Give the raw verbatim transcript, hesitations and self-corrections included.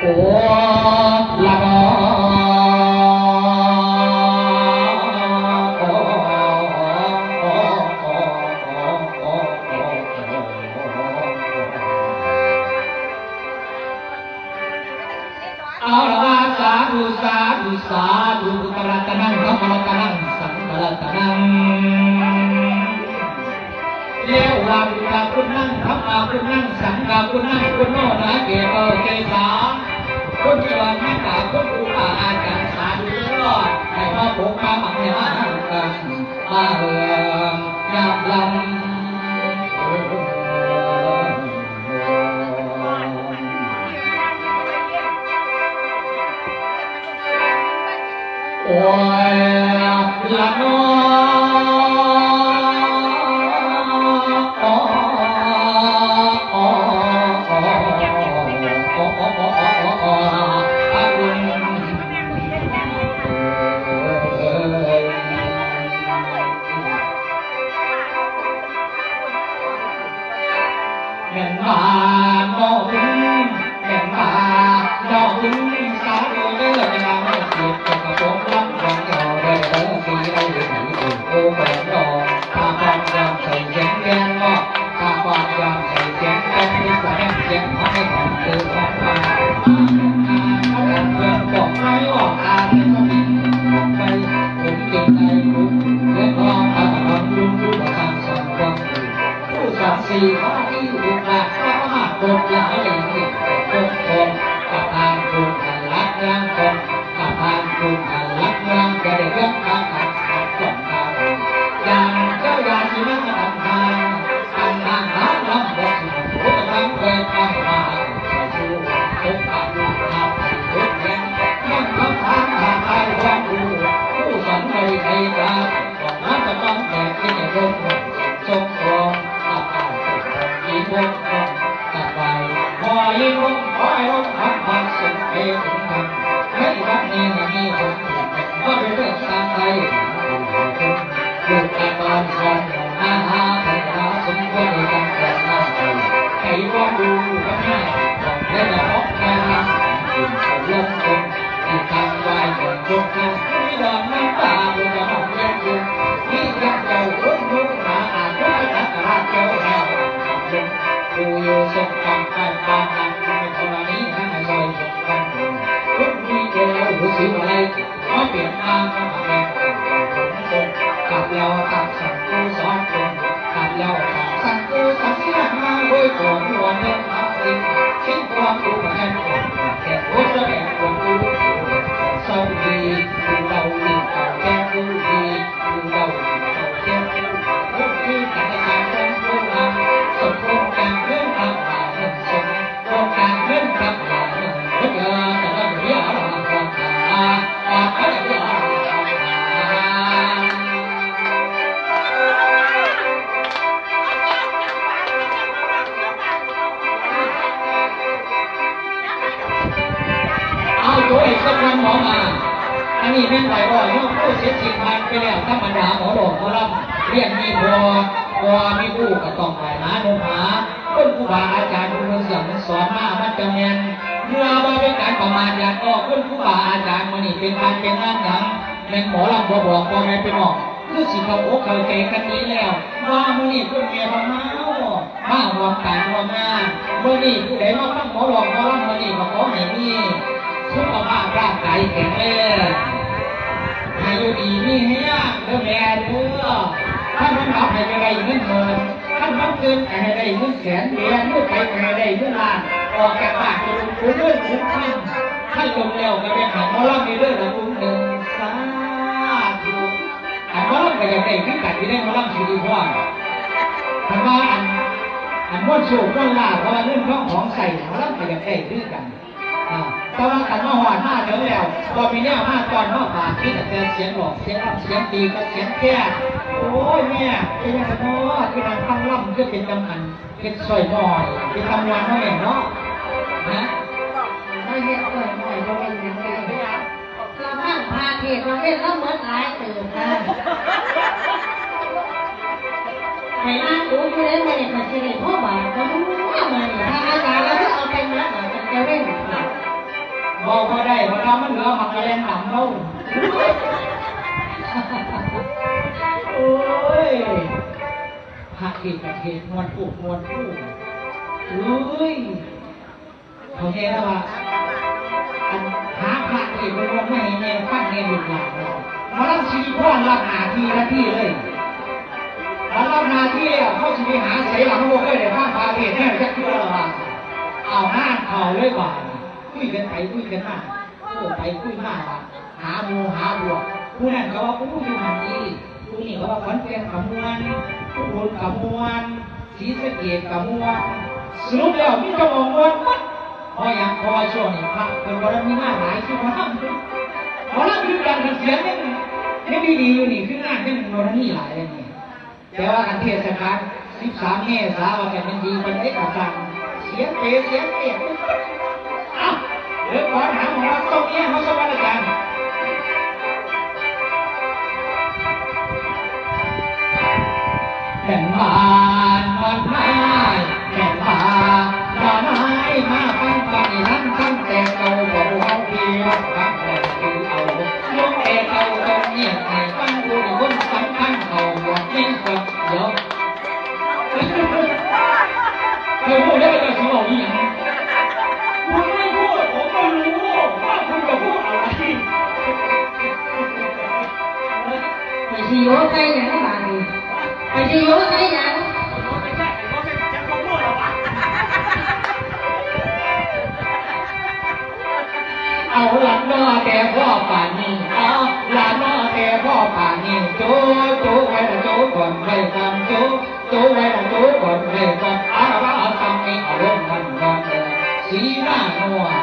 โอ้ละนอ เอาละว่าสาธุ สาธุ สาธุ พุทธรัตนัง ธรรมรัตนัง สังฆรัตนัง เรียกว่าพุทธคุณนัง ธรรมคุณนัง สังฆคุณนัง คุณโนนาเกเตเกสา คนที่ว่ามีตาคนครูบาอาจารย์สาธุเลิศให้มาปกมาบังยากันมาเอิงยามลำ โอ้ยละนอ แม่นว่าน้องแม่นว่าน้องสาวเด้อ แม่นว่าน้องเสียบกับผมรับของเจ้าเด้อ สีได้ดีโอ้แม่น้อง ถ้าความยอมใส่เสียงแกนเนาะ ถ้าความยอมใส่เสียงแกนที่แสดงเสียงของให้ของเธอของมาเพื่อนบอกไม่ออกอาจจะเป็นของใคร ผมเก่งใจผมและความอาถรรพ์ลุงผู้ประทานสอนความดี ผู้ศักดิ์สิทธิ์พระที่อุปาสกมากกดหลายเหตุผลของประธานคุณหันลักล้างคนประธานคุณหันลักล้างจะได้เรื่องการขัดขัดสงครามอย่างเจ้ายาชีวะทำทานทำทานหาลำบากสุดทางเกิดทางมาสู่ทุกข์ทางทุกข์แห่งนั่งทำทานทางไปความรู้ผู้สันในในกา ของรัฐบาลแบบที่จะลงส่งของอาการปกครองอีกวงหนึ่งต่อไปขออีกวงขอให้ลงพักผ่อนสมเพชถึงธรรมให้วัดนี้มีความสุขก็เป็นเรื่องสร้างไทยลูกอาการสอนหมู่หน้าหาไทยหาสมควรในการก่อหน้าไทยให้ความรู้กับหน้าของและจะพบแค่นั้นสิ่งที่ลงทุน ที่ทางฝ่ายเมืองยกทางที่ดอนน้ำตาบุญจะต้องเลี้ยงดูที่ยังเจ้าคุณลูกหาอาจจะจักรราชเจ้าแห่งคำลงผู้อยู่ทรงกำไปปานนั้นในธรณีให้ลอยยกกันคุณมีเจ้าหรือสิวอะไรมาเปลี่ยนมาทำแม่ของทรงกับเราตัดสั่งผู้สอนคนกับเราตัดสั่งผู้สักเสียมาด้วยตัวที่วันเดินทางสิ่งที่ความรู้แห่งคนแต่หัวใจแห่งคนรู้ สวัสดีผู้เฒ่าที่เฒ่าแก่ผู้ดีผู้เฒ่าที่เฒ่าแก่ผู้ดีผู้ที่กรรมการเรื่องผู้นำสมคมการเรื่องทำหาเงินสมคมการเรื่องทำหาเงินพุทธะแต่ละเรื่องทำหา เอาตัวเอกสักวันหมอมา อันนี้แม่นไหวบ่อยกผู้เสียชีวิตผ่านไปแล้วธรรมดาหมอหลอกหมอลำเรียนมีบัวบัวมีผู้ก็ต้องไปหาหนุ่มหาคนครูบาอาจารย์ผู้เสื่อมสอนมามันจะแม่นเมื่อบ่เป็นการประมาทอยากออกคนครูบาอาจารย์มื้อนี้เป็นการเป็นงานหยังแม่นหมอลำบ่บอกพ่อแม่พี่น้อง คือสิเข้าอกเข้าใจกันดีแล้ว ว่ามื้อนี้คุณแม่ของเฮามาร่วมการร่วมงานมื้อนี้ผู้ใดมาฟังหมอร้องหมอลำมื้อนี้ก็ขอให้มีสุขภาพร่างกายแข็งแรงให้อยู่ดีมีแฮงเด้อแม่เด้อถ้ามันหลับให้ได้เงินหมื่นถ้ามันตื่นให้ได้เงินแสนเรียนลูกไปให้ได้เงินล้านออกจากบ้านไปลงทุนเรื่องทุนคำถ้าลงแล้วก็ไปหาหมอลำในเรื่องละกลุ่มหนึ่งสาธุ อันหมอลำก็อยากได้คือกันที่ได้หมอลำสิริพรคันว่าอันอันม่วนโชคม่วนลาภเพราะว่าเงินทองของใส่หมอลำก็อยากได้คือกันอ่าแต่ว่าคันมาหอดมาถึงแล้วพอมีแนวมาตอนมาฝากที่แต่เสียงหลอกเสียงลำเสียงตีกับเสียงแค่โอ้ยแม่เป็นยังไงเนาะคือนางฟังลำคือเป็นกำหันเป็นซอยหน่อยเป็นกำวันเท่านั้นเนาะนะไม่เห็นซอยหน่อยเพราะเป็นยังไง กำลังพาเทศน์มาเล่นแล้วเหมือนหลายเติบค่ะ ให้นางดูอยู่เลยมันมันสิได้พ่อบาทก็รู้ว่ามันถ้าอาจารย์แล้วเอาไปมาหน่อยมันจะเล่น เอาก็ได้เพราะว่ามันเหลือหมากกะแลนดำแล้ว โอ้ย พระเอกกับเทศมวนผู้มวนผู้ เอ้ย เขาแน่แล้วว่า อันหาพระเอกมวนมาให้แน่ฟังแน่ลูกหลานเราหมอลำสิริพรรับหน้าที่ทันทีเลย หมอลำหน้าที่แล้วเขาสิไปหาใส่หลังบ่เคยได้ฟังพระเทศน์แน่จักเทื่อละว่า เอางานเขาเลยบาดนี้ คุยกันไปคุยกันมา เออไปคุยมาว่าหาหมู่หาพวก ผู้นั้นก็ว่าอู้อยู่หั่นดี ผู้นี้ก็ว่าขอนแก่นก็ม่วน อุบลก็ม่วน ศรีสะเกษก็ม่วน สรุปแล้วมีแต่หม่องม่วนหมด เพราะหยัง เพราะว่าช่วงนี้พระเพิ่นบ่ได้มีมาหลายคือหมอลำ หมอลำคือการเกษียณยัง ยังดีๆอยู่นี่ คืองานยังบ่ทันมีหลายเลยนี่ แต่ว่าคันเทศกาลสิบสามเมษาว่าแต่มันดีปานใดก็ช่าง เสียงเปเสียงเปรต เอ้า เดี๋ยวขอถามหมอลำโต๊ะนี้เขาสวัสดิการ แผ่นบ้านบ้านไม้แผ่นบ้านบ้านไม้มาฟังฟังอีหลังตั้งแต่เก่าบอกว่าเพียงฟังแต่คือเอาลงแต่เก่าต้องเงียบให้ฟังดูคนสำคัญเขาบอกไม่ควรเดี๋ยว เธอพูดได้เจ้าสิบอกอีหยัง คุณไม่พูดผมก็รู้ว่าคุณจะพูดอะไร ไปสิโยใส่หยังบาดนี้ ไปสิโยใส่หยัง เอาละเนาะแต่พ่อป่านนี้ เอาละเนาะแต่พ่อป่านนี้ โจ โจไว้ละโจก่อนไว้ก่อนโจ โจไว้ละโจก่อนไว้ก่อน อาละว่าเอาตำนี้เอาลงมันก่อนเด้อ สีหน้านวล